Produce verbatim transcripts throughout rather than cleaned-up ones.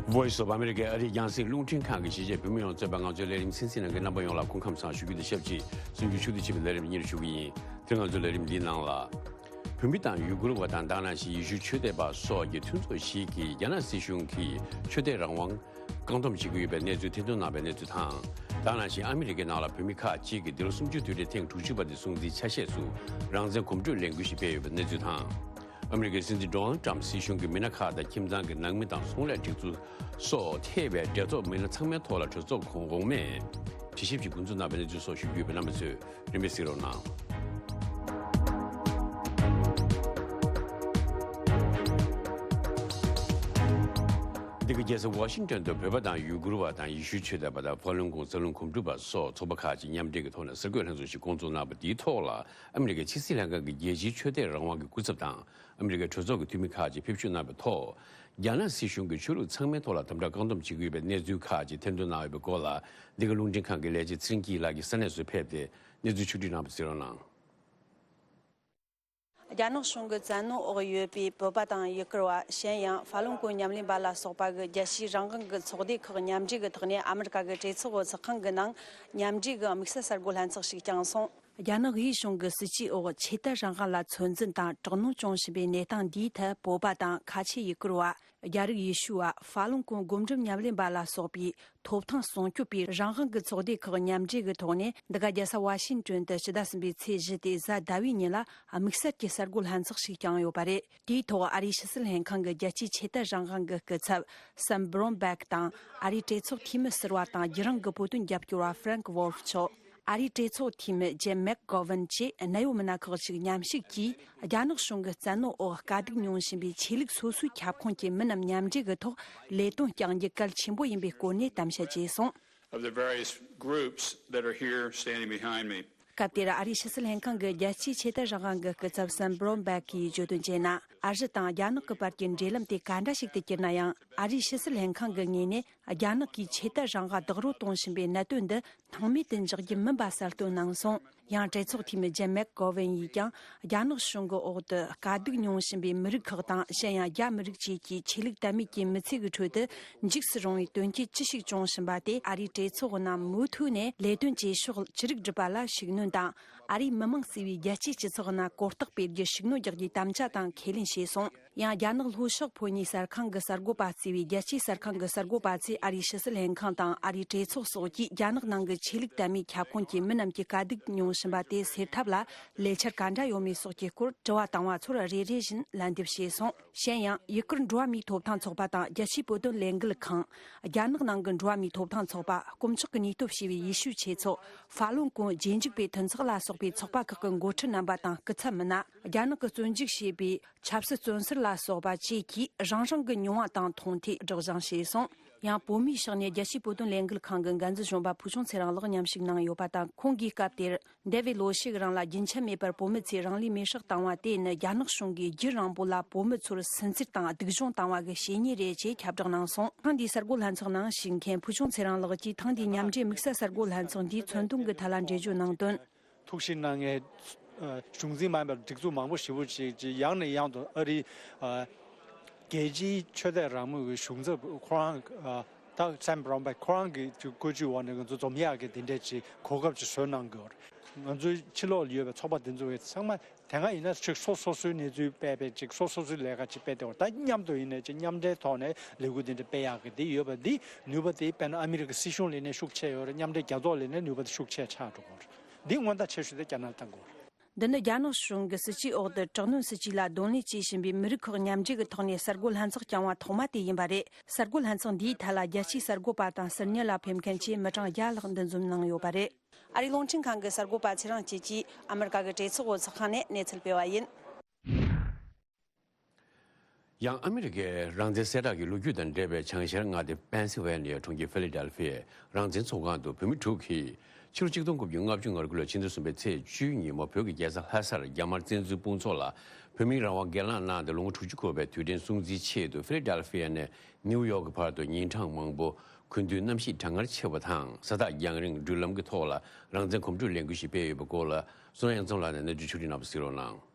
Voice of America ཨ་རིའི་རྒྱང་སྲིང་རླུང་འཕྲིན་ཁང་གི་གཞིས་བྱེས་བོད་མི་ཡོངས་གཙོས་པའི་ང་ཚོའི་ལས་རིམ་གསན་གཟིགས་གནང་མཁན་རྣམ་པ་ཡོངས་ལ་སྐུ་ཁམས་བཟང་ཞུ་རྒྱུ་དང་ཆབས་ཅིག་གསར་འགྱུར་ཕྱོགས་བསྡུས་བྱས་པའི་ལས་རིམ་སྙིང་རུ་ཞུ་གི་ཡིན། དེ་ང་ཚོའི་ལས་རིམ་འདིའི་ནང་ལ། བོད་མི་དང་ཡུ་གུར་བ་དང་དེ་ནང་བཞིན་ཡེ་ཤུའི་ཆོས་དད་པ་སོགས་ཀྱི་མཐུན་ཚོགས་ཤིག་གིས་རྒྱ་ནག་སྲིད་གཞུང་གིས་ཆོས་དད་རང་དབང་བཀག་སྡོམ་བྱེད་ཀྱི་ཡོད་པའི་གནས་ཚུལ་ཐེར་འདོན་གནང་བའི་གནས་ཚུལ་དང་། དེ་ནང་བཞིན་ཨ་མི་རི་ཀའི་ནང་ལ་བོད་མི་ཁག་ཅིག་གིས་འདི་ལོ་གསུམ་བཅུའི་དུས་དྲན་ཐེངས་དྲུག་ཅུ་པ་དེ་སྲུང་བརྩིའི་ཆ་ཤས་སུ་རང་བཙན་གོམ་བགྲོད་ལས་འགུལ་ཞིག་སྤེལ་ཡོད་པའི་གནས་ཚུལ་དང་། ཨ་མི་རི་ཀའི་སྲིད་འཛིན་ཌོ་ནལ་ཏྲམ་སྲིད་གཞུང་གིས་མི་སྣ་ཁག་དང་ཁྱིམ་ཚང་གི་ནང་མི་དང་ཚོང་ལས་སྒྲིག་འཛུགས་སོགས་ཐེ་བའི་གྲོས་ཚོགས་མི་སྣ་ཚང་མའི་ཐོག་ལ་གྲོས་ཚོགས་གོང་གོང་མས་དྲི་ཞིབ་ཀྱིས་འགོ་འཛུགས་གནང་བའི་གནས་ཚུལ་སོགས་ཞུ་རྒྱུ་ཡོད་པས་རྣམ་པ་ཚོས་རིམ་པས་གཟིགས་རོགས་གནང་། འདི་ག་རྒྱལ་ས་ཝ་ཤིང་ཏོན་དུ་བོད་པ་དང་ཡུ་གུར་བ་དང་ཡེ་ཤུའི་ཆོས་དད་པ་དང་ཕ་ལུང་གུང་ས་ལུང་གོམ་བགྲོད་པ་སོགས་ཚོགས་པ་ཁག་ཅིག་མཉམ་འབྲེལ་གྱི་ཐོག་ནས་གསར་འགོད་ལྷན་ཚོགས་ཤིག་བསྐོང་ཚོགས་གནང་བ་དེའི་ཐོག་ལ་ཨ་མི་རི་ཀའི་ཕྱི་སྲིད་ལྷན་ཁང་གི་རྒྱལ་སྤྱིའི་ཆོས་དད་རང་དབང་གི་སྐུ་ཚབ་དང་། ཨ་མི་རི་ཀའི་གྲོས་ཚོགས་ཀྱི་འཐུས་མི་ཁག་ཅིག་ཕེབས་ཞུགས་གནང་བའི་ཐོག་རྒྱ་ནག་སྲིད་གཞུང་གིས་ཆོས་ལུགས་ཚང་མའི་ཐོག་ལ་དམ་དྲག་བཀག་སྡོམ་བྱེད་ཀྱི་ཡོད་པའི་གནས་ཚུལ་ཁག་ཅིག་ཐེར་འདོན་གནང་ཡོད་པའི་སྐོར་ལ། འདི་ག་རླུང་འཕྲིན་ཁང་གི་ལས་བྱེད་ཚེ་རིང་སྐྱིད་ལགས་ཀྱིས་ས་གནས་སུ་ཕེབས་ཏེ་གནས་ཚུལ་ཕྱོགས་བསྒྲིགས་གནང་བ་གཟིགས་རོགས་གནང་། རྒྱ་ནག་གཞུང་གི་བཙན་གནོན་འོག་ཡོད་པའི་བོད་པ་དང་ཡུ་གུར་བ། གཞན་ཡང་ཧྥ་ལུང་ཀུང་ཉམས་ལེན་པ་ལ་སོགས་པ་གི་རྒྱལ་སྤྱིའི་རང་དབང་གི་ཚོགས་སྡེ་ཁག་མཉམ་འབྲེལ་གྱི་ཐོག་ནས་ཨ་མི་རི་ཀ་གི་གྲོས་ཚོགས་འོག་ཚོགས་ཁང་གི་ནང་མཉམ་འབྲེལ་གྱི་དམིགས་བསལ་གསར་འགོད་ལྷན་ཚོགས་ཤིག་བསྐྱངས་སོང་། རྒྱ་ནག་དབུས་གཞུང་གི་སྲིད་ཇུས་འོག་ཆོས་དད་རང་དབང་ལ་ཚོད་འཛིན་དང་དྲག་གནོན་བྱུང་བཞིན་པའི་གནས་སྟངས་འདིའི་ཐད་བོད་པ་དང་ཁ་ཆེ་ཡུ་གུར་བ། རྒྱ་རིགས་ཡེ་ཤུ་བ། ཧྥ་ལུང་ཀུང་སྒོམ་སྒྲུབ་ཉམས་ལེན་པ་ལ་སོགས་པའི་ཐོབ་ཐང་སྲུང་སྐྱོབ་པའི་རང་དབང་གི་ཚོགས་སྡེ་ཁག་མཉམ་འབྲེལ་གྱི་ཐོག་ནས་འདི་ག་རྒྱལ་ས་ཝ་ཤིང་ཏོན་དུ་ཕྱི་ཟླ་གསུམ་པའི་ཚེས་བཞི་སྟེ་གཟའ་ཟླ་བའི་ཉིན་ལ་དམིགས་བསལ་གྱི་གསར་འགོད་ལྷན་ཚོགས་ཤིག་བསྐྱངས་ཡོད་པ་རེད། དེའི་ཐོག་ཨ་རིའི་ཕྱི་སྲིད་ལྷན་ཁང་གི་རྒྱལ་སྤྱིའི་ཆོས་དད་རང་དབང་གི་སྐུ་ཚབ་སམ་བྷྲོན་བྷེག་དང་། ཨ་རིའི་གྲོས་ཚོགས་འཐུས་མི་ཟུར་པ་དང་རྒྱུན་རིང་གི་བོད་དོན་རྒྱབ་སྐྱོར་བ་ཧྥ་རེན་ཀི་ཝོལ་ཧྥ་མཆོག་ཨ་རིའི་གྲོས་ཚོགས་འཐུས་མི་ཇེམ་མེག་གོ་ཝན་བཅས་གནད་ཡོད་མི་སྣ་ཁག་ཅིག་མཉམ་ཞུགས་ཀྱིས། རྒྱ་ནག་གཞུང་གི་བཙན་གནོན་འོག་དཀའ་སྡུག་མྱོང་བཞིན་པའི་ཆོས་ལུགས་སོ་སོའི་ཁྱབ་ཁོངས་ཀྱི་མི་རྣམས་མཉམ་འབྲེལ་གྱི་ཐོག་ལས་དོན་བསྐྱང་རྒྱུ་གལ་ཆེན་པོ་ཡིན་པའི་སྐོར་ནས་གཏམ་བཤད་བྱས་སོང་། Of the various groups that are here standing behind me. སྐབས་དེར་ཨ་རིའི་ཕྱི་སྲིད་ལྷན་ཁང་གི་རྒྱལ་སྤྱིའི་ཆོས་དད་རང་དབང་གི་སྐུ་ཚབ་སམ་བྷྲོན་བྷེག་གིས་བརྗོད་དོན་བྱས་ན། ཨ་རི་དང་རྒྱ་ནག་གི་བར་གྱི་འབྲེལ་ལམ་དེ་ག་འདྲ་ཞིག་ཏུ་གྱུར་ན་ཡང་། ཨ་རིའི་ཕྱི་སྲིད་ལྷན་ཁང་གི་ངོས་ནས་རྒྱ་ནག་གིས་ཆོས་དད་རང་དབང་རྡོག་རོལ་གཏོང་བཞིན་པའི་གནད་དོན་འདི་སྣང་མེད་དུ་འཇོག་རྒྱུ་མིན་པ་གསལ་སྟོན་གནང་སོང་། ཡང་གྲོས་ཚོགས་འཐུས་མི་ཇེམ་མེག་གོ་ཝན་ཡིས་ཀྱང་རྒྱ་ནག་གཞུང་གི་འོག་ཏུ་དཀའ་སྡུག་མྱོང་བཞིན་པའི་མི་རིགས་ཁག་དང་། གཞན་ཡང་རྒྱ་མི་རིགས་བཅས་ཀྱི་ཆོས་ལུགས་དད་མོས་ཀྱི་མི་ཚེ་གི་ཁྲོད་དུ་འཇིགས་སུ་རུང་བའི་དོན་རྐྱེན་ཅི་ཞིག་བྱུང་བཞིན་པ་དེ་ཨ་རིའི་གྲོས་ཚོགས་ནང་མུ་མཐུད་ནས་ལས་དོན་བྱེད་ཕྱོགས་ཅི་རིགས་སྒྲུབ་པ་ལ་ཤུགས་སྣོན་དང་། ཨ་རིའི་མི་མང་གཙོས་པའི་རྒྱལ་སྤྱིའི་སྤྱི་ཚོགས་ནང་གོ་རྟོགས་སྤེལ་རྒྱུར་ཤུགས་སྣོན་རྒྱག་རྒྱུའི་དམ་བཅའ་དང་ཁས་ལེན་བྱས་སོང་། ཡང་རྒྱ་ནག་ལྷོ་ཕྱོགས་ཕོ་ཉའི་གསར་ཁང་གི་གསར་འགོད་པ་གཙོས་པའི་རྒྱལ་སྤྱིའི་གསར་ཁང་གི་གསར་འགོད་པ་ཚོས་ཨ་རིའི་ཕྱི་སྲིད་ལྷན་ཁང་དང་ཨ་རིའི་གྲོས་ཚོགས་སོགས་ཀྱིས་རྒྱ་ནག་ནང་གི་ཆོས་ལུགས་དད་མོས་ཁྱབ་ཁོངས་ཀྱི་མི་རྣམས་ཀྱིས་དཀའ་སྡུག་མྱོང་བཞིན་པ་དེ་སེལ་ཐབས་ལ་ལས་འཆར་ག་འདྲ་ཡོད་མེད་སོགས་ཀྱི་སྐོར་དྲི་བ་བཏང་བ་ཚོར་རེ་རེ་བཞིན་ལན་འདེབས་བྱས་སོང་། གཞན་ཡང་ཡུ་གུར་འགྲོ་བ་མིའི་ཐོབ་ཐང་ཚོགས་པ་དང་རྒྱལ་སྤྱིའི་བོད་དོན་ལས་འགུལ་ཁང་། རྒྱ་ནག་ནང་གི་འགྲོ་བ་མིའི་ཐོབ་ཐང་ཚོགས་པ། དཀོན་མཆོག་གི་ནུས་སྟོབས་ཞེས་པའི་ཡེ་ཤུའི་ཆོས་ཚོགས། ཧྥ་ལུང་ཀུང་རྗེས་འཇུག་པའི་མཐུན་ཚོགས་ལ་སོགས་པའི་ཚོགས་པ་ཁག་གི་འགོ་ཁྲིད་རྣམ་པ་དང་སྐུ་ཚབ་མི་སྣ། རྒྱ་ནག་གིས་བཙོན་འཇུག་བྱས་པའི་ཆབ་སྲིད་བཙོན་ཟུར་ལ་སོགས་པ་བཅས་ཀྱིས་རང་རང་གི་མྱོང་བ་དང་མཐོང་ཐོས་སྒྲོག་སྦྱང་བྱས་སོང་། ཡང་བོད་མིའི་ཕྱག་ནས་རྒྱལ་སྤྱིའི་བོད་དོན་ལས་འགུལ་ཁང་གི་འགན་འཛིན་གཞོན་པ་ཕུལ་བྱུང་ཚེ་རིང་ལགས་མཉམ་ཞུགས་གནང་ཡོད་པ་དང་། ཁོང་གིས་སྐབས་དེར་འདས་པའི་ལོ་ཤས་རིང་ལ་རྒྱུན་ཆད་མེད་པར་བོད་མི་ཚོས་རང་ལུས་མེར་སྲེག་བཏང་བ་དེ་ནི་རྒྱ་ནག་གཞུང་གིས་རྒྱུན་རིང་པོ་ལ་བོད་མི་ཚོར་སུན་གཙེར་དང་སྡུག་སྦྱོང་བཏང་བ་གི་བྱས་ཉེས་རེད་ཅེས་ཁྱབ་བསྒྲགས་གནང་སོང་། ཐེངས་འདིའི་གསར་འགོད་ལྷན་ཚོགས་ནང་ཞུགས་མཁན་ཕུལ་བྱུང་ཚེ་རིང་ལགས་ཀྱིས་ཐེངས་འདིའི་མཉམ་འབྲེལ་དམིགས་བསལ་གསར་འགོད་ལྷན་ཚོགས་འདིའི་མཚོན་དོན་གྱི་ཐད་ལ་འགྲེལ་བརྗོད་གནང་དོན། ཐུགས་ཞིབ་གནང་མཁན་གཞུང་འཛིན་མ་ཡིན་པར་སྒྲིག་འཛུགས་མང་པོ་ཞེ་པོ་ཅིག་ཅིག་ཡང་ནས་ཡང་དུ་ཨ་རིའི་ཨ་རྒྱལ་སྤྱིའི་ཆོས་དད་རང་མོས་ཀྱི་གཞུང་ཚབ་ཁོ་རང་ཨ་ད་སེམ་བྷ་རོན་བྷེག་ཁོ་རང་གི་ཅིག་བཀོད་ཇུས་འོག་ནས་ང་ཚོ་འཛོམས་ཡག་གི་དེ་འདྲས་ཅིག་གོ་སྐབས་ཅིག་བཟོས་གནང་དགོས། ང་ཚོའི་ཕྱི་ལོགས་ལ་ཡོད་པའི་ཚོགས་པ་འདི་ཚོ་ཚང་མ་དེ་སྔ་ཡིན་ན་ཅིག་སོ་སོ་སོའི་གནས་ཚུལ་སྤེལ་སྤེལ་ཅིག་སོ་སོ་སོའི་ལས་ཀ་ཅིག་སྤེལ་བསྡད་པ། ད་མཉམ་དུ་ཡིན་ནའི་ཅིག་མཉམ་འབྲེལ་ཐོག་ནས་ལས་འགུལ་འདི་འདྲ་སྤེལ་ཡག་གི་འདི་ཡོད་པ། འདི་ནུས་པ་དེ་དཔེར་ན་ཨ་མི་རི་ཀ་སྲིད་གཞུང་ལ་ནས་ཤུགས་ཆེ་ཡོད་རེད། མཉམ་འབྲེལ་རྒྱལ་ཚོགས་ལ་ནས་ནུས་པ་དེ་ཤུགས་ཆེ་ཆགས་འགྲོ་གི་རེད། འདི་སྔོན་བརྡ་ཆེ་ཤོས་དེ་རྒྱ་ནག་བཏང་དགོས་རེད། འདི་ནི་རྒྱ་ནག་གཞུང་གི་སྲིད་ཇུས་འོག་ཏུ་དྲག་གནོན་སྲིད་ཇུས་ལ་གདོང་ལེན་བྱེད་བཞིན་པའི་མི་རིགས་ཁག་མཉམ་འབྲེལ་གྱི་ཐོག་ནས་གསར་འགོད་ལྷན་ཚོགས་བསྐྱངས་པ་ཐོག་མ་དེ་ཡིན་པ་རེད། གསར་འགོད་ལྷན་ཚོགས་འདིའི་ཐད་ལ་རྒྱལ་སྤྱིའི་གསར་འགོད་པ་དང་ཟུར་ཉན་ལ་ཕེབས་མཁན་བཅས་མི་གྲངས་བརྒྱ་ལྷག་འདུ་འཛོམས་གནང་ཡོད་པ་རེད། ཨ་རིའི་རླུང་འཕྲིན་ཁང་གི་གསར་འགོད་པ་ཚེ་རིང་སྐྱིད་ཀྱིས་ཨ་མི་རི་ཀ་གི་གྲོས་ཚོགས་འོག་ཚོགས་ཁང་ནས་གནས་ཚུལ་སྤེལ་བ་ཡིན། ཡང་ཨ་མི་རི་ཀའི་རང་བཙན་གསལ་བསྒྲགས་ཀྱི་ལོ་རྒྱུས་དང་འབྲེལ་བའི་བྱང་ཤར་མངའ་སྡེ་པེན་སིལ་ཝེ་ནི་ཡའི་གྲོང་ཁྱེར་ཕི་ལེ་ཌེལ་ཕི་ཡའི་རང་བཙན་ཚོགས་ཁང་དུ་བོད་མི་དྲུག་གིས་ཕྱི་ལོ་ཆིག་སྟོང་དགུ་བརྒྱ་ལྔ་བཅུ་ང་དགུ་ལོའི་ཕྱི་ཟླ་གསུམ་པའི་ཚེས་བཅུའི་ཉིན་མོ་བོད་ཀྱི་རྒྱལ་ས་ལྷ་སར་རྒྱ་དམར་བཙན་འཛུལ་དཔུང་ཚོགས་ལ་བོད་མིའི་རང་དབང་སྒེར་ལངས་གནང་སྟེ་ལོ་ངོ་དྲུག་ཅུ་འཁོར་བའི་དུས་དྲན་སྲུང་བརྩིའི་ཆེད་དུ་ཕི་ལེ་ཌེལ་ཕི་ཡ་ནས་ནིའུ་ཡོག་གི་བར་དུ་ཉིན་གྲངས་མང་པོ་སྐུ་མདུན་གནམ་གཤིས་གྲང་ངར་ཆེ་བ་དང་ས་ཐག་རྒྱང་རིང་འགྲུལ་ལམ་གྱི་ཐོག་ལ་རང་བཙན་གོམ་བགྲོད་ལས་འགུལ་ཞིག་སྤེལ་ཡོད་པའི་སྐོར་ལ་བསོད་ནམས་དབྱངས་མཚོ་ལགས་ནས་གནས་ཚུལ་ཕྱོགས་བསྒྲིགས་གནང་བ་གཟིགས་རོགས་གནང་།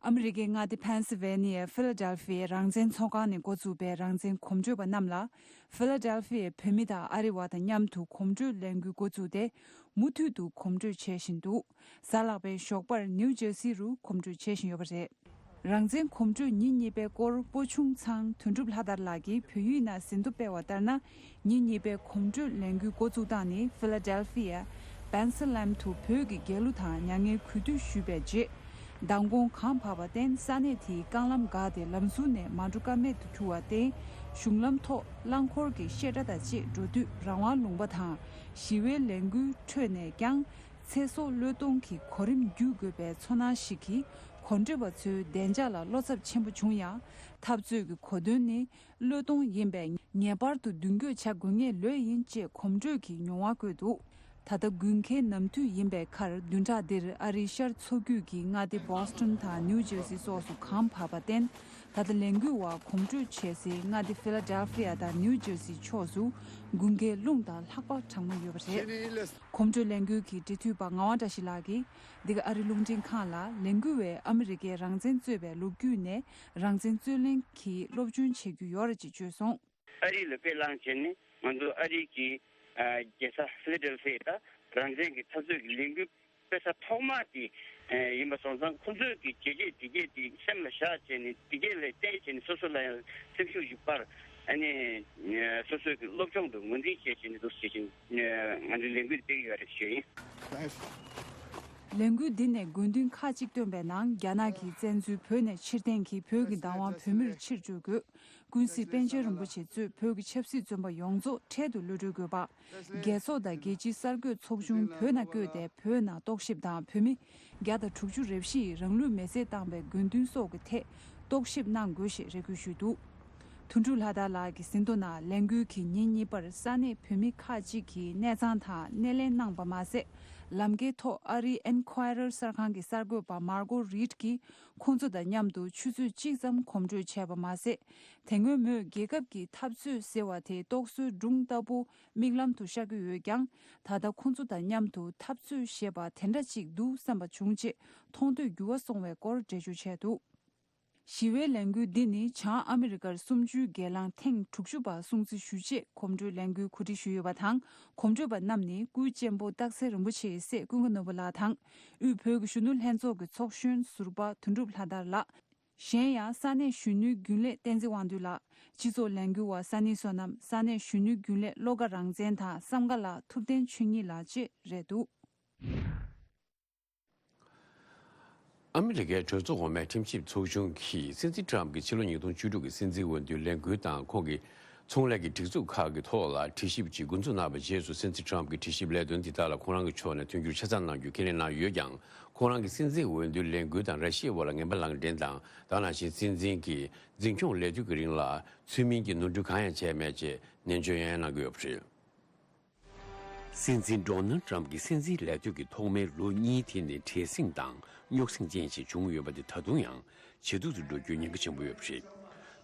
ཨ་མི་རི་ཀའི་མངའ་སྡེ་ཕེན་སི་ཝེ་ནི་ཡའི་ཕི་ལ་ཌེལ་ཕི་ཡའི་རང་བཙན་ཚོགས་ཁང་ནས་འགོ་བཙུགས་པའི་རང་བཙན་གོམ་བགྲོད་པ་རྣམས་ལ། ཕི་ལ་ཌེལ་ཕི་ཡའི་བོད་མི་དང་ཨ་རི་བ་དང་མཉམ་དུ་གོམ་བགྲོད་ལས་འགུལ་འགོ་བཙུགས་ཏེ། མུ་མཐུད་དུ་གོམ་བགྲོད་བྱེད་བཞིན་འདུག་གཟའ་ལྷག་པའི་ཞོགས་པར་ནིའུ་ཇར་སི་རུ་གོམ་བགྲོད་བྱེད་བཞིན་ཡོད་པ་རེད། རང་བཙན་གོམ་བགྲོད་ཉིན་གཉིས་པའི་སྐོར། སྤོ་ཆུང་ཚང་དོན་གྲུབ་ལྷ་དར་ལགས་ཀྱིས་བོད་ཡིག་ནང་ཟིན་ཐོ་སྤེལ་བ་ལྟར་ན། ཉིན་གཉིས་པའི་གོམ་བགྲོད་ལས་འགུལ་འགོ་བཙུགས་སྟངས་ནི་ཕི་ལ་ཌེལ་ཕི་ཡ། པེན་སི་ལེམ་དུ་བོད་ཀྱི་རྒྱལ་གླུ་དང་མྱ་ངན་གུས་འདུད་ཞུས་པའི་རྗེས། མདང་དགོང་གངས་བབས་པར་བརྟེན་ས་གནས་དེའི་རྐང་ལམ་འགག་སྟེ་ལམ་ཟུར་ནས་མ་འགྲོ་ཀ་མེད་དུ་གྱུར་བར་བརྟེན། གཞུང་ལམ་ཐོག་རླངས་འཁོར་གྱི་བཤད་སྒྲ་དང་བཅས་འགྲོ་དུས་རང་དབང་ལུང་པ་དང་ཞི་བའི་ལས་འགུལ་ཁྲོད་ནས་ཀྱང་། ཚེ་སྲོག་བློས་གཏོང་གི་གོ་རིམ་བརྒྱུད་དགོས་པའི་ཚོར་སྣང་ཞིག་གིས་གོམ་བགྲོད་པ་ཚོའི་བདེ་འཇགས་ལ་བློ་འཚབ་ཆེན་པོ་བྱུང་ཡང་། འཐབ་རྩོད་ཀྱི་གོ་དོན་ནི་བློས་གཏོང་ཡིན་པས་ངེས་པར་དུ་མདུན་སྐྱོད་བྱ་དགོས་ངེས་ལོས་ཡིན་ཅེས་གོམ་བགྲོད་ཀྱི་མྱོང་བ་བཀོད་འདུག་ད་ལྟ་དགུན་ཁའི་ནམ་དུས་ཡིན་པའི་ཁར་བདུན་ཕྲག་འདིར་ཨ་རིའི་ཤར་མཚོ་རྒྱུད་ཀྱི་མངའ་སྡེ་བྷོ་སི་ཊོན་དང་ནིའུ་ཇར་སི་སོགས་སུ་གངས་བབས་པར་བརྟེན། ད་ལྟ་ལས་འགུལ་བ་གོམ་བགྲོད་བྱེད་སའི་མངའ་སྡེ་ཕི་ལ་ཌེལ་ཕི་ཡ་དང་ནིའུ་ཇར་སི་ཕྱོགས་སུ་དགུན་ཁའི་རླུང་དང་ལྷགས་པ་གྲང་མོ་ཡོད་པ་རེད། གོམ་བགྲོད་ལས་འགུལ་གྱི་འབྲེལ་མཐུད་པ་ངག་དབང་བཀྲ་ཤིས་ལགས་ཀྱིས་འདི་ག་ཨ་རི་རླུང་འཕྲིན་ཁང་ལ་ལས་འགུལ་བས་ཨ་མི་རི་ཀའི་རང་བཙན་རྩོད་པའི་ལོ་རྒྱུས་ནས་རང་བཙན་རྩོད་ལེན་གྱི་སློབ་སྦྱོང་བྱེད་རྒྱུ་ཡོད་རེད་ཅེས་བརྗོད་སོང་། ཨ་རི་ལ་དཔེ་བླངས་བྱས་ནས་ང་ཚོ་ཨ་རི་གི་ཨ་རྒྱལ་ས་ཕི་ལ་ཌེལ་ཕི་ཡ་ད་རང་བཙན་གྱི་འཐབ་རྩོད་ཀྱི་ལས་འགུལ་སྤེལ་ས་ཐོག་མ་དེ་ཨ་ཡིན་པ་སོང་ཙང་། ཁོང་ཚོས་ཀྱི་བྱས་རྗེས་དེ་གས་དེ་སེམས་ལ་བཞག་བྱས་ནས་དེ་གས་ལ་བརྟེན་བྱས་ནས་སོ་སོ་ལ་ཡང་སེམས་ཤུགས་ཤིག་སྤར། ཨ་ནི་སོ་སོའི་གི་སློབ་སྦྱོང་དུ་ངོས་འཛིན་བྱས་བྱས་ནས་འདུག་བྱས་བྱས་ནས་ང་ཚོའི་ལས་འགུལ་སྤེལ་གྱི་ཡོད་རེད་ཞུ་ཡིན། ལས་འགུལ་འདི་ནས་དགོས་འདུན་ཁག་ཅིག་བཏོན་པའི་ནང་། རྒྱ་ནག་གིས་བཙན་འཛུལ་བོད་ནས་ཕྱིར་འཐེན་གྱིས་བོད་ཀྱི་བདག་དབང་བོད་མིར་ཕྱིར་སྤྲོད་དགོས། ཀུན་གཟིགས་པཎ་ཆེན་རིན་པོ་ཆེ་གཙོས་བོད་ཀྱི་ཆབ་སྲིད་བཙོན་པ་ཡོངས་རྫོགས་འཕྲལ་དུ་གློད་གྲོལ་དགོས་པ། རྒྱལ་ཚོགས་དང་རྒྱལ་སྤྱིའི་གསར་འགོད་ཚོགས་ཆུང་བོད་ནང་བསྐྱོད་དེ་བོད་ནང་རྟོག་ཞིབ་དང་བོད་མི་བརྒྱ་དང་དྲུག་ཅུ་རེ་བཞི་ཡིས་རང་ལུས་མེར་སྲེག་བཏང་བའི་དགོས་འདུན་སོགས་ཀྱི་ཐད་རྟོག་ཞིབ་གནང་དགོས་ཞེས་རེ་སྐུལ་ཞུས་འདུག་དོན་གྲུབ་ལྷ་དར་ལགས་ཀྱི་ཟིན་ཐོ་ནང་ལས་འགུལ་གྱི་ཉིན་གཉིས་པར་ས་གནས་བོད་མི་ཁག་ཅིག་གིས་གནས་ཚང་དང་སྣེ་ལེན་གནང་བ་མ་ཟད། ལམ་ཁའི་ཐོག་ཨ་རིའི་ཨེན་ཁུའེ་རར་གསར་ཁང་གི་གསར་འགོད་པ་མར་གོ་རིད་ཀྱིས་ཁོང་ཚོ་དང་མཉམ་དུ་ཆུ་ཚོད་གཅིག་ཙམ་གོམ་བགྲོད་བྱས་པ་མ་ཟད། དེ་སྔོན་མོས་རྒྱལ་ཁབ་ཀྱི་འཐབ་རྩོད་ཟེར་བ་དེ་རྟོག་བཟོའི་སྒྲུང་ལྟ་བུ་མིག་ལམ་དུ་ཤར་གྱི་ཡོད་ཀྱང་། ད་ལྟ་ཁོང་ཚོ་དང་མཉམ་དུ་འཐབ་རྩོད་ཞེས་པ་དེ་འདྲ་ཅིག་འདུག་བསམ་པ་བྱུང་རྗེས་མཐོང་ཐོས་འགྱུར་བ་སོང་བའི་སྐོར་འགྲེལ་བརྗོད་བྱས་འདུག་ཞི་བའི་ལས་འགུལ་འདི་ནི་བྱང་ཨ་མི་རི་ཀར་གསུམ་བཅུའི་སྒེར་ལངས་ཐེངས་དྲུག་ཅུ་པ་སྲུང་བརྩི་ཞུ་ཆེད་གོམ་བགྲོད་ལས་འགུལ་གོ་སྒྲིག་ཞུས་ཡོད་པ་དང་། གོམ་བགྲོད་པ་རྣམས་ནི་སྐུའི་གཅེན་པོ་སྟག་འཚེར་རིན་པོ་ཆེའི་སྲས་ཀུན་དགའ་ནོར་བུ་ལགས་དང་། དབུས་བོད་ཀྱི་གཞོན་ནུ་ལྷན་ཚོགས་ཀྱི་ཚོགས་གཞོན་ཟུར་པ་དོན་གྲུབ་ལྷ་དར་ལགས། གཞན་ཡང་ས་གནས་གཞོན་ནུའི་རྒྱུན་ལས་བསྟན་འཛིན་དབང་འདུས་ལགས། སྤྱི་ཚོགས་ལས་འགུལ་བ་ས་ནི་བསོད་ནམས། ས་གནས་གཞོན་ནུའི་རྒྱུན་ལས་བློ་དགའ་རང་བཙན་དང་བསམ་དགའ་ལགས། ཐུབ་བསྟན་ཆོས་ཉིད་ལགས་བཅས་རེད་འདུག་ཨ་མི་རི་ཀའི་གྲོས་ཚོགས་འོག་མའི་ཁྲིམས་ཞིབ་ཚོགས་ཆུང་གིས་སྲིད་འཛིན་ཊམ་གྱི་ཕྱི་ལོ་ཉིས་སྟོང་བཅུ་དྲུག་གི་སྲིད་འཛིན་འོས་བསྡུའི་ལས་འགུལ་དང་ཁོང་གི་ཚོང་ལས་ཀྱི་སྒྲིག་འཛུགས་ཁག་གི་ཐོག་ལ་དྲི་ཞིབ་ཅིག་འགོ་འཛུགས་གནང་བའི་རྗེས་སུ། སྲིད་འཛིན་ཊམ་གྱི་དྲི་ཞིབ་ལས་དོན་འདི་དག་ལ་ཁོང་རང་གི་ཕྱོགས་ནས་མཐུན་འགྱུར་ཆ་ཚང་གནང་རྒྱུ་ཁས་ལེན་གནང་ཡོད་ཀྱང་། ཁོང་རང་གིས་སྲིད་འཛིན་འོས་བསྡུའི་ལས་འགུལ་དང་ར་ཤི་ཡའི་དབར་ལ་ངན་པ་ལག་འབྲེལ་དང་། དེ་ནང་བཞིན་སྲིད་འཛིན་གྱི་འཛིན་སྐྱོང་ལས་དུས་ཀྱི་རིང་ལ་ཚུལ་མིན་གྱི་ནོར་འཁྲུལ་གང་ཡང་བྱས་མེད་ཅེས་ནན་བརྗོད་ཡང་ཡང་གནང་གི་ཡོད་པ་རེད། སྲིད་འཛིན་ཌོ་ནལ་ཊམ་གྱི་སྲིད་འཛིན་ལས་དུས་ཀྱི་ཐོག་མའི་ལོ་གཉིས་དེ་ནི་བྲེལ་ཟིང་དང་རྙོག་ཟིང་ཅན་ཞིག་བྱུང་ཡོད་པ་དེ་ད་དུང་ཡང་ཇེ་སྡུག་ཏུ་འགྲོ་རྒྱུའི་ཉེན་ཁ་ཆེན་པོ་ཡོད་པ་རེད།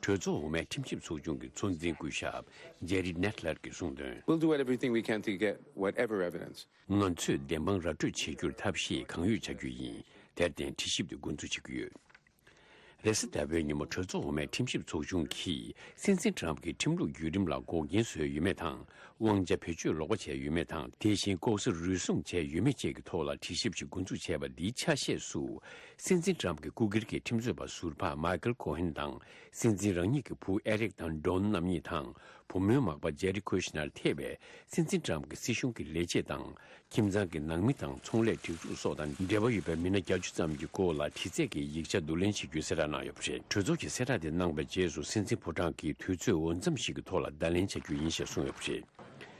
གྲོས་ཚོགས་འོག་མའི་ཁྲིམས་ཞིབ་ཚོགས་ཆུང་གི་གཙོ་འཛིན་སྐུ་ཞབས་ཇེ་རི་ནེད་ལར་གྱིས་གསུངས་དོན། We'll do everything we can to get whatever evidence. ང་ཚོས་བདེན་དཔང་ར་སྤྲོད་བྱེད་རྒྱུར་ཐབས་ཤེས་གང་ཡོད་བྱ་རྒྱུ་ཡིན། དེར་བརྟེན་དྲི་ཞིབ་དེ་འགོ་འཛུགས་བྱེད་ཀྱི་ཡོད། རེས་གཟའ་ཟླ་བའི་ཉིན་མོ་གྲོས་ཚོགས་འོག་མའི་ཁྲིམས་ཞིབ་ཚོགས་ཆུང་གིས་སྲིད་འཛིན་ཊམ་གྱི་ཁྲིམས་ལུགས་བརྒྱུད་རིམ་ལ་འགོག་རྐྱེན་བཟོས་ཡོད་མེད་དང་། དབང་ཆ་བེད་སྤྱོད་ལོག་པ་བྱས་ཡོད་མེད་དང་། དེ་བཞིན་ལྐོག་ཟ་རུལ་སུངས་བྱས་ཡོད་མེད་བཅས་ཀྱི་ཐོག་ལ་དྲི་ཞིབ་ཞིག་འགོ་འཛུགས་བྱས་པ་འདིའི་ཆ་ཤས་སུ། སྲིད་འཛིན་ཊམ་གྱི་སྐུ་སྒེར་གྱི་ཁྲིམས་རྩོད་པ་ཟུར་པ་མའི་ཀལ་ཀོ་ཧན་དང་། སྲིད་འཛིན་རང་ཉིད་ཀྱི་བུ་ཨེ་རིག་དང་ཌོན་རྣམ་གཉིས་དང་། བུ་མོའི་མག་པ་ཇེ་རི་ཁུ་ཤ་ནར་ཐེ་བའི་སྲིད་འཛིན་ཊམ་གྱི་སྲིད་གཞུང་གི་ལས་བྱེད་དང་། ཁྱིམ་ཚང་གི་ནང་མི་དང་ཚོང་ལས་སྒྲིག་འཛུགས་སོགས་དང་འབྲེལ་བ་ཡོད་པའི་མི་སྣ་བརྒྱད་ཅུ་ཙམ་གྱི་སྐོར་ལ་དྲི་རྩད་ཀྱི་ཡིག་ཆ་བསྡུ་ལེན་བྱེད་རྒྱུའི་གསལ་བསྒྲགས་གནང་ཡོད་པ་རེད། གྲོས་ཚོགས་ཀྱིས་གསལ་བསྒྲགས་དེ་གནང་པའི་རྗེས་སུ། སྲིད་འཛིན་ཕོ་བྲང་གིས་དུས་ཚོད་འོས་འཚམ་ཞིག་གི་ཐོག་ལ་བརྡ་ལན་བྱ་རྒྱུ་ཡིན་ཞེས་གསུངས་ཡོད་པ་རེད།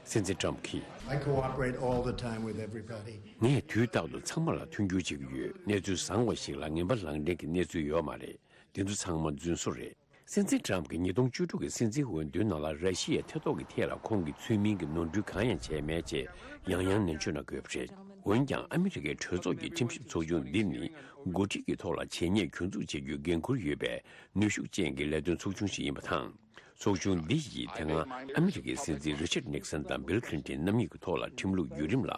སྲིད་འཛིན་ཊམ་གྱིས། I cooperate all the time with everybody. ངས་དུས་རྟག་ཏུ་ཚང་མ་ལ་མཐུན་འགྱུར་བྱེད་ཀྱི་ཡོད། གནས་ཚུལ་བཟང་བ་ཞིག་ལ་ངན་པ་ལག་འབྲེལ་གྱི་གནས་ཚུལ་ཡོད་མ་རེད། འདི་ཚོ་ཚང་མ་རྫུན་བཟོ་རེད། སྲིད་འཛིན་ཊམ་གྱིས་ཉིས་སྟོང་བཅུ་དྲུག་གི་སྲིད་འཛིན་འོས་བསྡུའི་ནང་ལ་ར་ཤི་ཡའི་ཐེ་གཏོགས་ཀྱི་ཐད་ལ་ཁོང་གིས་ཚུལ་མིན་གྱི་ནོར་འཁྲུལ་གང་ཡང་བྱས་མེད་ཅེས་ཡང་ཡང་ནན་བརྗོད་གནང་གི་ཡོད་པ་རེད། འོན་ཀྱང་ཨ་མི་རི་ཀའི་གྲོས་ཚོགས་ཀྱི་ཁྲིམས་ཞིབ་ཚོགས་ཆུང་འདི་ནི་འགོ་ཁྲིད་ཀྱི་ཐོག་ལ་བྱས་ཉེས་གྱོང་འཛུགས་བྱེད་རྒྱུའི་འགན་ཁུར་ཡོད་པའི་ནུས་ཤུགས་ཅན་གྱི་ལས་དོན་ཚོགས་ཆུང་ཞིག་ཡིན་པ་དང་། ཚོགས་ཆུང་འདི་ཡིས་དེ་སྔ་ཨ་མི་རི་ཀའི་སྲིད་འཛིན་རི་ཆར་ནིག་སན་དང་བིལ་ཁི་ལིན་ཊོན་རྣམ་གཉིས་ཀྱི་ཐོག་ལ་ཁྲིམས་ལུགས་བརྒྱུད་རིམ་ལ་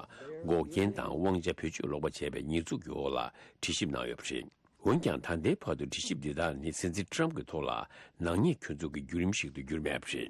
འགོག་རྐྱེན་དང་དབང་ཆ་བེད་སྤྱོད་ལོག་པ་བྱས་པའི་ཉེས་འཛུགས་ཀྱི་འོག་ལ་དྲི་ཞིབ་གནང་ཡོད་པ་རེད། འོན་ཀྱང་ད་ལྟའི་བར་དུ་དྲི་ཞིབ་འདི་དག་ནི་སྲིད་འཛིན་ཊམ་གྱི་ཐོག་ལ་ནག་ཉེས་ཁྱུ་མཚོན་གྱི་བརྒྱུད་རིམ་ཞིག་ཏུ་གྱུར་མེད་པ་རེད།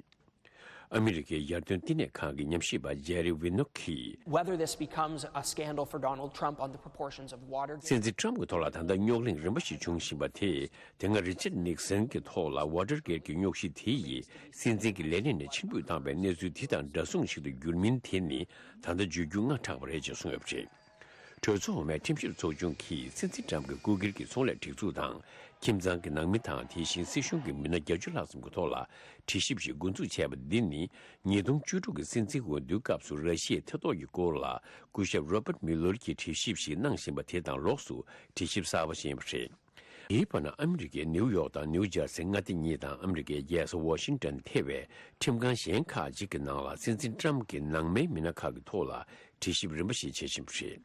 ཨ་མི་རི་ཀའི་ཡར་ཐོན་བསྟི་གནས་ཁང་གི་ཉམས་ཞིབ་པ་ཇེ་རི་ཝི་ནོག་གིས། Whether this becomes a scandal for Donald Trump on the proportions of Watergate. སྲིད་འཛིན་ཊམ་གྱི་ཐོག་ལ་ད་ལྟ་རྙོག་གླེང་རིམ་པ་ཞིག་འབྱུང་བཞིན་པ་དེས། དེ་སྔ་རི་ཆར་ནིག་སན་གྱི་ཐོག་ལ་ཝ་ཊར་གེཊ་གྱི་རྙོག་གཞི་དེ་ཡིས་སྲིད་འཛིན་གྱི་ལས་གནས་ནས་ཕྱིར་འབུད་བཏང་བའི་གནས་ཚུལ་དེ་དང་འདྲ་མཚུངས་ཤིག་ཏུ་འགྱུར་མིན་དེ་ནི་ད་ལྟ་བརྗོད་རྒྱུ་སྔ་དྲགས་པ་རེད་ཅེས་གསུངས་ཡོད་པ་རེད། གྲོས་ཚོགས་འོག་མའི་ཁྲིམས་ཞིབ་ཚོགས་ཆུང་གིས་སྲིད་འཛིན་ཊམ་གྱི་སྐུ་སྒེར་གྱི་ཚོང་ལས་སྒྲིག་འཛུགས་དང་། ཁྱིམ་ཚང་གི་ནང་མི་དང་། དེ་བཞིན་སྲིད་གཞུང་གི་མི་སྣ་བརྒྱད་ཅུ་ལྷག་ཙམ་གྱི་ཐོག་ལ་དྲི་ཞིབ་ཞིག་འགོ་འཛུགས་བྱས་པ་འདི་ནི། ཉིས་སྟོང་བཅུ་དྲུག་གི་སྲིད་འཛིན་འོས་བསྡུའི་སྐབས་སུ་ར་ཤི་ཡའི་ཐེ་གཏོགས་ཀྱི་སྐོར་ལ་སྐུ་ཞབས་Robert Mueller གྱིས་དྲི་ཞིབ་ཞིག་གནང་བཞིན་པ་དེ་དང་ལོགས་སུ་དྲི་ཞིབ་གསར་པ་ཞིག་ཡིན་པ་རེད། དེའི་བར་ན་ཨ་མི་རི་ཀའི་ནིའུ་ཡོག་དང་ནིའུ་ཇར་སི་མངའ་སྡེ་གཉིས་དང་ཨ་མི་རི་ཀའི་རྒྱལ་ས་ཝ་ཤིང་ཏོན་ཐེ་བའི་ཁྲིམས་ཁང་གཞན་ཁག་ཅིག་གི་ནང་ལ་སྲིད་འཛིན་ཊམ་གྱི་ནང་མའི་མི་སྣ་ཁག་གི་ཐོག་ལ་དྲི་ཞིབ་རིམ་པ་ཞིག་བྱེད་བཞིན་པ་རེད།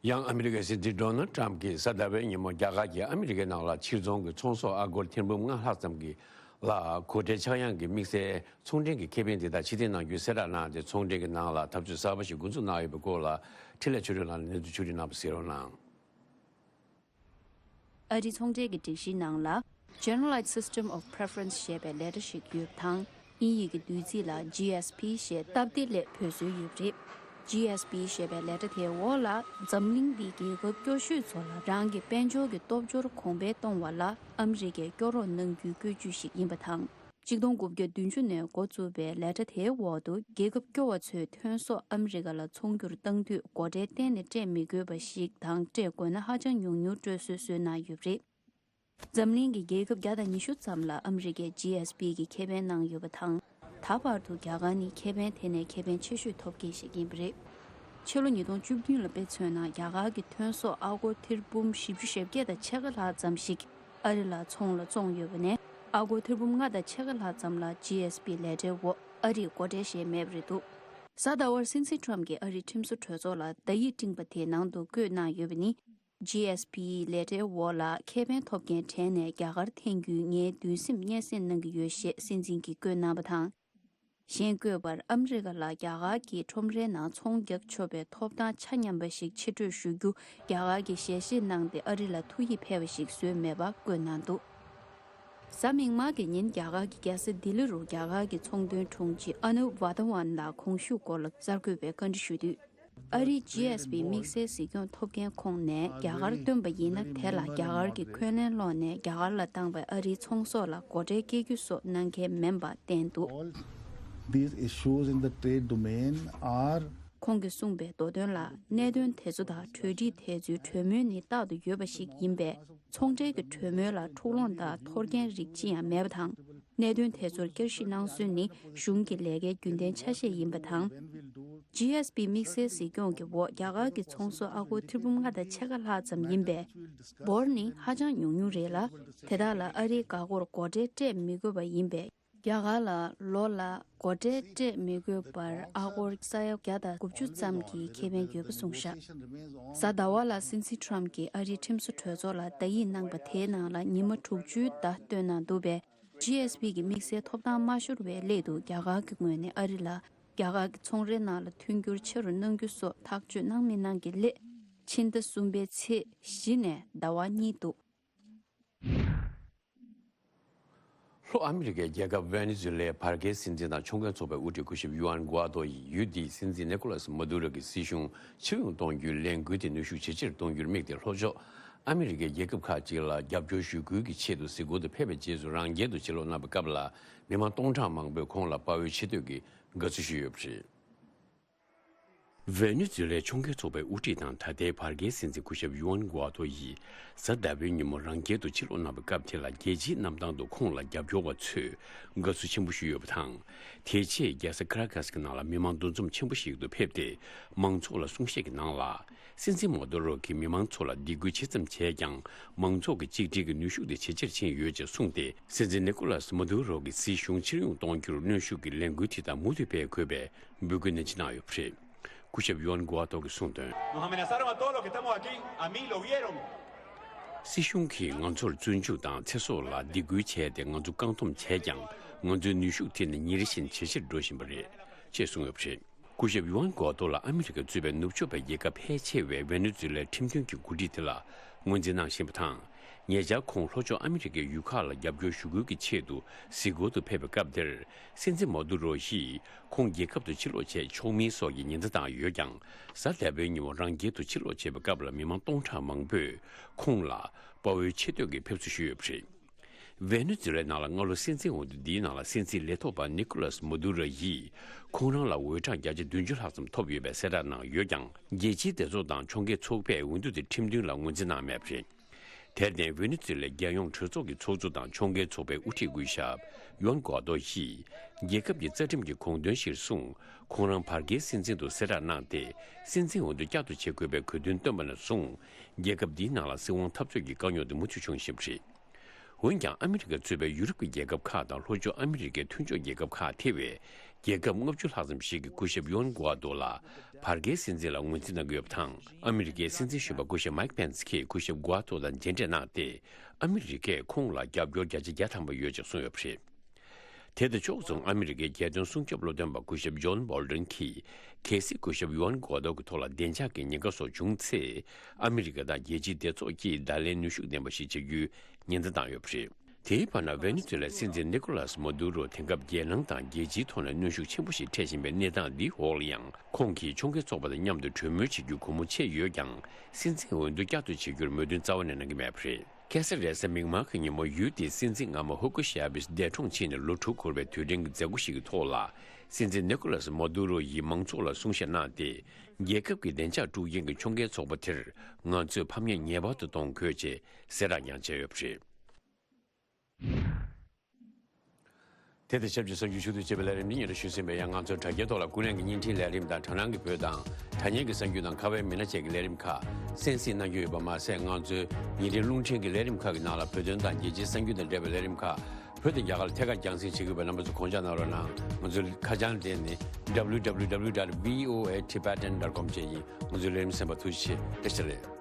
ཡང་ཨ་མི་རི་ཀའི་སྲིད་འཛིན་ཌོ་ནལ་ཊམ་གྱིས་གཟའ་ཟླ་བའི་ཉིན་མོ་རྒྱ་གར་གྱིས་ཨ་མི་རི་ཀའི་ནང་ལ་ཕྱིར་ཚོང་གི་ཚོང་ཟོག་ཨ་སྒོར་ཐེར་འབུམ་ལྔ་ལྷག་ཙམ་གྱི་ལ་གོ་ཁྲལ་ཆག་ཡང་གི་དམིགས་བསལ་ཚོང་འབྲེལ་གྱི་ཁེ་ཕན་དེ་དག་ཕྱིར་འཐེན་གནང་རྒྱུའི་གསལ་བསྒྲགས་གནང་སྟེ། ཚོང་འབྲེལ་གྱི་ནང་ལ་འཐབ་ཇུས་གསར་པ་ཞིག་འགོ་འཛུགས་གནང་ཡོད་པའི་སྐོར་ལ་འཕྲིན་ལས་ཆོས་སྒྲོན་ལགས་ནས་གནས་ཚུལ་ཕྱོགས་བསྒྲིགས་གནང་བ་གཟིགས་རོགས་གནང་། ཨ་རིའི་ཚོང་འབྲེལ་གྱི་སྒྲིག་གཞིའི་ནང་ལ། Generalized System of Preference ཞེས་པའི་ལེ་ཐ་ཞིག་ཡོད་པ་དང་། དབྱིན་ཡིག་གི་བསྡུས་ཚིག་ལ་ཇི་ཨེས་པི་ཞེས་སྟབས་བདེ་སླད་འབོད་སྲོལ་ཡོད་པ་རེད། ཇི་ཨེས་པི་ཞེས་པའི་ལེ་ཐ་དེའི་འོག་ལ་འཛམ་གླིང་འདིའི་རྒྱལ་ཁབ་སྐྱོ་ཤོས་ཚོ་ལ་རང་གི་དཔལ་འབྱོར་གྱི་སྟོབས་འབྱོར་གོང་འཕེལ་གཏོང་བ་ལ་ཨ་མི་རི་ཀས་སྐྱོ་རོགས་གནང་རྒྱུའི་བཀོད་ཇུས་ཤིག་ཡིན་པ་དང་། གཅིག་སྟོང་དགུ་བརྒྱ་བདུན་ཅུ་ནས་འགོ་བཙུགས་པའི་ལེ་ཐ་དེའི་འོག་ཏུ་རྒྱལ་ཁབ་སྐྱོ་བ་ཚོས་ཐོན་ཟོག་ཨ་མི་རི་ཀ་ལ་ཚོང་སྒྱུར་བཏང་དུས་སྒོ་ཁྲལ་གཏན་ནས་སྤྲད་མི་དགོས་པ་ཞིག་དང་སྤྲད་དགོས་ན་ཧ་ཅང་ཉུང་ཉུང་སྤྲོད་སྲོལ་བཟོས་གནང་ཡོད་པ་རེད། འཛམ་གླིང་གི་རྒྱལ་ཁབ་བརྒྱ་དང་ཉི་ཤུ་ཙམ་ལ་ཨ་མི་རི་ཀས་ཇི་ཨེས་པི་གི་ཁེ་ཕན་གནང་ཡོད་པ་དང་། ད་བར་དུ་རྒྱ་གར་ནི་ཁེ་ཕན་དེ་ནས་ཁེ་ཕན་ཆེ་ཤོས་ཐོབ་མཁན་ཞིག་ཡིན་པ་རེད། ཕྱི་ལོ་ཉིས་སྟོང་བཅུ་བདུན་ལ་དཔེ་མཚོན་ན་རྒྱ་གར་གྱི་ཐོན་ཟོག་ཨ་སྒོར་ཐེར་འབུམ་བཞི་བཅུ་ཞེ་བརྒྱད་དང་ཕྱེད་ཀ་ལྷག་ཙམ་ཞིག་ཨ་རི་ལ་ཚོང་ལ་བཙོངས་ཡོད་པ་ནས། ཨ་སྒོར་ཐེར་འབུམ་ལྔ་དང་ཕྱེད་ཀ་ལྷག་ཙམ་ལ་ཇི་ཨེས་པི་ལེ་ཐའི་འོག་ཨ་རིས་སྒོ་ཁྲལ་བཞེས་མེད་པ་རེད་འདུག་གཟའ་ཟླ་བར་སྲིད་འཛིན་ཊམ་གྱིས་ཨ་རིའི་ཁྲིམས་བཟོ་གྲོས་ཚོགས་ལ་བརྡ་ཡིག་སྤྲིངས་པ་དེའི་ནང་དུ་བཀོད་གནང་ཡོད་པ་ནི། ཇི་ཨེས་པི་ལེ་ཐའི་འོག་ལ་ཁེ་ཕན་ཐོབ་མཁན་གྲས་ནས་རྒྱ་གར་འཐེན་རྒྱུའི་ངའི་འདུན་སེམས་སྙན་སེང་གནང་གི་ཡོད་ཞེས་སྲིད་འཛིན་གྱིས་བཀོད་གནང་བ་དང་། གཞན་བཀོད་པར་ཨ་མི་རི་ཀ་ལ་རྒྱ་གར་གྱི་ཁྲོམ་རའི་ནང་ཚོང་རྒྱག་ཆོག་པའི་ཐོབ་ཐང་ཆ་མཉམ་པ་ཞིག་ཕྱིར་སྤྲོད་ཞུ་རྒྱུ་རྒྱ་གར་གྱིས་ཞལ་བཞེས་གནང་སྟེ་ཨ་རི་ལ་ཐུགས་ཡིད་འཕེལ་བ་ཞིག་བཟོས་མེད་པ་བཀོད་གནང་འདུག་གཟའ་མིག་དམར་གྱི་ཉིན་རྒྱ་གར་གྱི་རྒྱལ་ས་ལྡི་ལི་རུ་རྒྱ་གར་གྱི་ཚོང་དོན་དྲུང་ཆེ་ཨ་ནུབ་ཝ་དྷ་ཝན་ལ་གོང་ཞུས་སྐོར་ལ་གསར་འགོད་པས་བཀའ་འདྲི་ཞུས་དུས། ཨ་རིའི་ཇི་ཨེས་པི་དམིགས་བསལ་གཟིགས་སྐྱོང་ཐོབ་མཁན་ཁོངས་ནས་རྒྱ་གར་བཏོན་པ་ཡིན་ན། དེ་ལ་རྒྱ་གར་གྱིས་འཁོན་ལན་སློག་ནས་རྒྱ་གར་ལ་བཏང་བའི་ཨ་རིའི་ཚོང་ཟོག་ལ་སྒོ་ཁྲལ་སྐྱེལ་རྒྱུ་སོགས་གནང་མཁན་མིན་པ་བསྟན་འདུག All these issues in the trade domain are ཁོང་གིས་གསུངས་པའི་དོ་དོན་ལ། གནད་དོན་དེ་ཚོ་དང་གྲོས་འགྲིག་དེ་ཚོའི་གྲོས་མོལ་ནི་རྟག་ཏུ་ཡོད་པ་ཞིག་ཡིན་པས། ཚོང་འབྲེལ་གྱི་གྲོས་མོལ་ལ་འཁྲུག་ལོང་དང་འཐོར་རྐྱེན་རིགས་ཅི་ཡང་མེད་པ་དང་། གནད་དོན་དེ་ཚོར་བསྐྱར་ཞིབ་གནང་སྲོལ་ནི་གཞུང་གི་ལས་ཀའི་རྒྱུན་ལྡན་ཆ་ཤས་ཡིན་པ་དང་། ཇི་ཨེས་པི་དམིགས་བསལ་གཟིགས་སྐྱོང་གི་འོག་རྒྱ་གར་གྱི་ཚོང་ཟོག་ཨ་སྒོར་ཐེར་འབུམ་ལྔ་དང་ཕྱེད་ཀ་ལྷག་ཙམ་ཡིན་པས། འབོར་ནི་ཧ་ཅང་ཉུང་ཉུང་རེད་ལ། དེ་དག་ལ་ཨ་རིའི་འགག་སྒོར་སྒོ་ཁྲལ་སྤྲད་མི་དགོས་པ་ཡིན་པས། རྒྱ་གར་ལ་ལོ་ལ་སྒོ་ཁྲལ་སྤྲད་མི་དགོས་པར་ཨ་སྒོར་ས་ཡ་བརྒྱ་དང་དགུ་བཅུ་ཙམ་གྱི་ཁེ་ཕན་ཡོད་པ་གསུངས་བཞག་གཟའ་ཟླ་བ་ལ་སྲིད་འཛིན་ཊམ་གྱིས་ཨ་རིའི་ཁྲིམས་བཟོ་གྲོས་ཚོགས་ལ་བརྡ་ཡིག་གནང་པ་དེའི་ནང་ལ་ཉི་མ་དྲུག་ཅུའི་བརྡ་བཏོན་གནང་འདུག་པས། ཇི་ཨེས་པི་གི་དམིགས་བསལ་ཐོབ་ཐང་མ་ཤོར་བའི་སླད་དུ་རྒྱ་གར་གྱི་ངོས་ནས་ཨ་རི་ལ་རྒྱ་གར་གྱི་ཚོང་རའི་ནང་ལ་མཐུན་འགྱུར་ཆེ་རུ་གནང་རྒྱུ་སོགས་ཐག་གཅོད་གནང་མི་གནང་གི་སླད། ཕྱི་ཟླ་གསུམ་པའི་ཚེས་བཞི་ནས་ཟླ་བ་གཉིས་འདུག་ལྷོ་ཨ་མི་རི་ཀའི་རྒྱལ་ཁབ་ཝེ་ནེ་ཛུ་ལའི་བར་བརྒལ་སྲིད་འཛིན་དང་ཁྱོང་མཁན་ཚོགས་པའི་དབུ་ཁྲིད་སྐུ་ཞབས་ཡུ་ཨན་གུ་ཨ་ཏོ་ཡིས་ཡུལ་དེའི་སྲིད་འཛིན་ནི་ཀོ་ལ་སི་མ་དུ་རོ་གི་སྲིད་གཞུང་ཕྱིར་ཡོང་གཏོང་རྒྱུའི་ལས་འགུལ་དེ་ནུས་ཤུགས་ཇེ་ཆེར་གཏོང་རྒྱུར་དམིགས་ཏེ། ལྷོ་ཕྱོགས་ཨ་མི་རི་ཀའི་རྒྱལ་ཁབ་ཁག་ཅིག་ལ་རྒྱབ་སྐྱོར་ཞུ་སྐུལ་གྱི་ཆེད་དུ་གཟིགས་སྐོར་དུ་ཕེབས་པའི་རྗེས་སུ་རང་རྒྱལ་དུ་ཕྱིར་ལོག་གནང་བའི་སྐབས་ལ། མི་མང་སྟོང་ཕྲག་མང་པོས་ཁོང་ལ་དཔའ་བོའི་ཆེ་བསྟོད་ཀྱི་དགའ་བསུ་ཞུས་ཡོད་པ་རེད། ཝེ་ནེ་ཛུ་ལའི་ཁྱོང་མཁན་ཚོགས་པའི་དབུ་ཁྲིད་དང་ད་ལྟའི་བར་བརྒལ་སྲིད་འཛིན་སྐུ་ཞབས་ཡུ་ཨན་གུ་ཨ་ཏོ་ཡིས་གཟའ་ཟླ་བའི་ཉིན་མོ་རང་རྒྱལ་དུ་ཕྱིར་ལོག་གནང་བའི་སྐབས་དེ་ལ། རྒྱལ་སྤྱིའི་གནམ་ཐང་དུ་ཁོང་ལ་རྒྱབ་སྐྱོར་བ་ཚོས་དགའ་བསུ་ཆེན་པོ་ཞུས་ཡོད་པ་དང་། དེ་རྗེས་རྒྱལ་ས་ཀ་ར་ཀཱས་ཀྱི་ནང་ལ་མི་མང་འདུ་འཛོམས་ཆེན་པོ་ཞིག་ཏུ་ཕེབས་ཏེ། མང་ཚོགས་ལ་གསུང་བཤད་ཀྱི་ནང་ལ། སྲིད་འཛིན་མ་དུ་རོ་གིས་མི་མང་ཚོ་ལ་སྡིགས་སྐུལ་ཇི་ཙམ་བྱས་ཀྱང་། མང་ཚོགས་ཀྱི་གཅིག་སྒྲིལ་གྱི་ནུས་ཤུགས་དེ་ཇེ་ཆེར་ཕྱིན་ཡོད་ཅེས་གསུངས་ཏེ། སྲིད་འཛིན་ནི་ཀོ་ལ་སི་མ་དུ་རོ་གི་སྲིད་གཞུང་ཕྱིར་ཡོང་གཏོང་རྒྱུར་གནོན་ཤུགས་ཀྱི་ལས་འགུལ་དེ་དག་མུ་མཐུད་སྤེལ་དགོས་པའི་འབོད་སྐུལ་ནན་ཆེ་གནང་ཡོད་པ་རེད། སྐུ་ཞབས་ཡུ་ཨན་གུ་ཨ་ཏོ་གིས་གསུངས་དོན། Nos amenazaron a todos los que estamos aquí, a mí lo vieron. སྲིད་གཞུང་གིས་ང་ཚོར་བཙོན་འཇུག་དང་ཚེ་སྲོག་ལ་སྡིགས་སྐུལ་བྱས་ཏེ་ང་ཚོ་བཀག་སྡོམ་བྱས་ཀྱང་། ང་ཚོའི་ནུས་ཤུགས་དེ་ནི་ཉིན་རེ་བཞིན་ཇེ་ཆེར་འགྲོ་བཞིན་པ་རེད། ཅེས་གསུངས་ཡོད་པ་རེད། སྐུ་ཞབས་ཡུའན་གོ་ཏོ་ལ་ཨ་མི་རི་ཀ་གཙོས་པའི་ནུབ་ཕྱོགས་པའི་རྒྱལ་ཁབ་ཕལ་ཆེ་བས་ཝེ་ནེ་ཛུ་ལའི་ཁྲིམས་མཐུན་གྱི་འགོ་ཁྲིད་དེ་ལ་ངོས་འཛིན་གནང་བཞིན་པ་དང་། ཉེ་ཆར་ཁོང་ལྷོ་ཕྱོགས་ཨ་མི་རི་ཀའི་ཡུལ་ཁག་ལ་རྒྱབ་སྐྱོར་ཞུ་སྐུལ་གྱི་ཆེད་དུ་གཟིགས་སྐོར་དུ་ཕེབས་པའི་སྐབས་དེར། སྲིད་འཛིན་མོ་དུ་རོ་ཡིས་ཁོང་རྒྱལ་ཁབ་ཏུ་ཕྱིར་ལོག་ཆེད་ཆོག་མིན་སོགས་ཀྱི་ཉེན་བརྡ་བཏང་ཡོད་ཀྱང་། གཟའ་ཟླ་བའི་ཉིན་མོ་རང་རྒྱལ་དུ་ཕྱིར་ལོག་བྱེད་པའི་སྐབས་ལ་མི་མང་སྟོང་ཕྲག་མང་པོས་ཁོང་ལ་དཔའ་བོའི་ཆེ་བསྟོད་ཀྱི་ཕེབས་བསུ་ཞུས་ཡོད་པ་རེད། ཝེ་ནེ་ཛུ་ལའི་ནང་ལ་སྔ་ལོ་སྲིད་འཛིན་འོས་བསྡུ་འདིའི་ནང་ལ་སྲིད་འཛིན་ལས་ཐོག་པ་ནི་ཀོ་ལཱས་མ་དུ་རོ་ཡིས་ཁོང་རང་ལ་འོས་གྲངས་བརྒྱ་ཆ་བདུན་ཅུ་ལྷག་ཙམ་ཐོབ་ཡོད་པའི་གསལ་བསྒྲགས་གནང་ཡོད་ཀྱང་། རྒྱལ་སྤྱིའི་སྡེ་ཚོགས་དང་ཕྱོགས་འགལ་ཚོགས་པས་འོས་བསྡུ་དེ་ཁྲིམས་མཐུན་ལ་ངོས་འཛིན་གནང་མེད་པ་རེད། དེར་བརྟེན་ཝེ་ནེ་ཛུ་ལའི་རྒྱལ་ཡོངས་གྲོས་ཚོགས་ཀྱི་ཚོགས་གཙོ་དང་ཕྱོགས་འགལ་ཚོགས་པའི་དབུ་ཁྲིད་སྐུ་ཞབས་ཡུའན་གོ་ཏོ་ཡིས་རྒྱལ་ཁབ་ཀྱི་རྩ་ཁྲིམས་ཀྱི་དགོངས་དོན་གཞིར་བཟུང་། ཁོང་རང་བར་བརྒལ་སྲིད་འཛིན་དུ་གསལ་བསྒྲགས་གནང་སྟེ། སྲིད་འཛིན་འོས་བསྡུ་བསྐྱར་དུ་བྱེད་དགོས་པའི་དགོས་འདུན་བཏོན་པ་ནས་བཟུང་། རྒྱལ་ཁབ་འདིའི་ནང་ལ་སྲིད་དབང་འཐབ་རྩོད་ཀྱི་དཀའ་རྙོག་དེ་མུ་མཐུད་བྱུང་བཞིན་པ་རེད། འོན་ཀྱང་ཨ་མི་རི་ཀ་གཙོས་པའི་ཡུ་རོབ་ཀྱི་རྒྱལ་ཁབ་ཁག་དང་ལྷོ་ཕྱོགས་ཨ་མི་རི་ཀའི་མཐུན་ཕྱོགས་རྒྱལ་ཁབ་ཁག་ཐེ་བའི་རྒྱལ་ཁབ་ལྔ་བཅུ་ལྷག་ཙམ་ཞིག་གིས་སྐུ་ཞབས་ཡུའན་གོ་ཏོ་ལ་བར་བརྒལ་སྲིད་འཛིན་ལ་ངོས་འཛིན་གནང་གི་ཡོད་པ་དང་། ཨ་མི་རི་ཀའི་སྲིད་འཛིན་གཞོན་པ་སྐུ་ཞབས་མའིག་པེན་སི་གིས་སྐུ་ཞབས་གོ་ཏོ་དང་མཇལ་འཕྲད་གནང་སྟེ། ཨ་མི་རི་ཀས་ཁོང་ལ་རྒྱབ་སྐྱོར་བརྒྱ་ཆ་བརྒྱ་ཐམ་པ་ཡོད་ཅེས་གསུངས་ཡོད་པ་རེད། དེ་དང་ཕྱོགས་མཚུངས་ཨ་མི་རི་ཀའི་རྒྱལ་དོན་སྲུང་སྐྱོབ་བློ་འདོན་པ་སྐུ་ཞབས་ཇོན་བྷོལ་ཌིན་གྱིས། གལ་སྲིད་སྐུ་ཞབས་ཡུའན་གོ་ཏོ་གི་ཐོག་ལ་བདེ་འཇགས་ཀྱི་ཉེན་ཁ་སོགས་བྱུང་ཚེ། ཨ་མི་རི་ཀ་དང་རྒྱལ་སྤྱིའི་སྡེ་ཚོགས་ཀྱིས་བརྡ་ལན་ནུས་ཤུགས་ལྡན་པ་ཞིག་བྱ་རྒྱུའི་ཉེན་བརྡ་བཏང་ཡོད་པ་རེད། དེའི་བར་ན་ཝེ་ནེ་ཛུ་ལའི་སྲིད་འཛིན་ནི་ཀོ་ལཱས་མ་དུ་རོ་དེང་སྐབས་རྒྱལ་ནང་དང་རྒྱལ་སྤྱིའི་ཐོག་ནས་གནོན་ཤུགས་ཆེན་པོ་ཞིག་འཕྲད་བཞིན་པའི་གནས་སྟངས་འདིའི་འོག་ལ་ཡང་། ཁོང་གིས་ཕྱོགས་འགལ་ཚོགས་པ་དང་མཉམ་དུ་གྲོས་མོལ་བྱེད་རྒྱུའི་སྒོ་མོ་ཕྱེ་ཡོད་ཀྱང་། སྲིད་འཛིན་འོས་བསྡུ་བསྐྱར་གཏོད་བྱེད་རྒྱུར་མོས་མཐུན་རྩ་བ་ནས་གནང་གི་མེད་པ་རེད། ཁ་སང་རེས་གཟའ་མིག་དམར་གྱི་ཉིན་མོ་ཡུལ་དེའི་སྲིད་འཛིན་སྔ་མ་ཧུ་ཀོ་ཤ་བྷེས་འདས་གྲོངས་ཕྱིན་ནས་ལོ་དྲུག་འཁོར་བའི་དུས་དྲན་གྱི་མཛད་སྒོ་ཞིག་གི་ཐོག་ལ། སྲིད་འཛིན་ནི་ཀོ་ལཱས་མ་དུ་རོ་ཡིས་མང་ཚོགས་ལ་གསུང་བཤད་གནང་སྟེ། རྒྱལ་ཁབ་ཀྱི་བདེ་འཇགས་དཀྲུག་མཁན་གྱི་ཕྱོགས་འགལ་ཚོགས་པ་དེར་ང་ཚོས་ཕམ་ཉེས་ངེས་པར་དུ་གཏོང་དགོས་ཅེས་གསལ་བསྒྲགས་ཀྱང་བྱས་ཡོད་པ་རེད། དེ་དང་ཆབས་ཅིག་གསར་འགྱུར་ཞུ་གཏུག་བྱེད་པའི་ལས་རིམ་འདི་སྙན་སྒྲོན་ཞུས་ཟིན་པས། ཡང་ང་ཚོའི་དྲ་རྒྱའི་ཐོག་ལ་ཀུན་གླེང་གི་བརྙན་འཕྲིན་ལས་རིམ་དང་། དྲ་སྣང་གི་བོད་དང་དྲ་བརྙན་གྱི་གསར་འགྱུར་དང་། ཁ་བའི་མི་སྣ་བཅས་ཀྱི་ལས་རིམ་ཁག་གསན་གཟིགས་གནང་རྒྱུ་ཡོད་པ་མ་ཟད། ང་ཚོའི་ཉིན་རེའི་རླུང་འཕྲིན་གྱི་ལས་རིམ་ཁག་གི་ནང་ལ་བོད་དོན་དང་རྒྱལ་སྤྱིའི་གསར་འགྱུར་དང་འབྲེལ་བའི་ལས་རིམ་ཁག་བོད་དང་རྒྱ་གར་ལ་ཐད་ཀར་རྒྱང་སྲིང་བྱེད་དགོས་པའི་རྣམ་པ་ཚོ་གོང་འཇགས་གནང་རོགས་གནང་། ང་ཚོའི་ཁ་བྱང་དེ་ནི་W W W dot V O A Tibetan dot com བཅས་ཡིན། ང་ཚོའི་ལས་རིམ་གསན་པར་ཐུགས་རྗེ་ཆེ། བཀྲ་ཤིས་བདེ་ལེགས།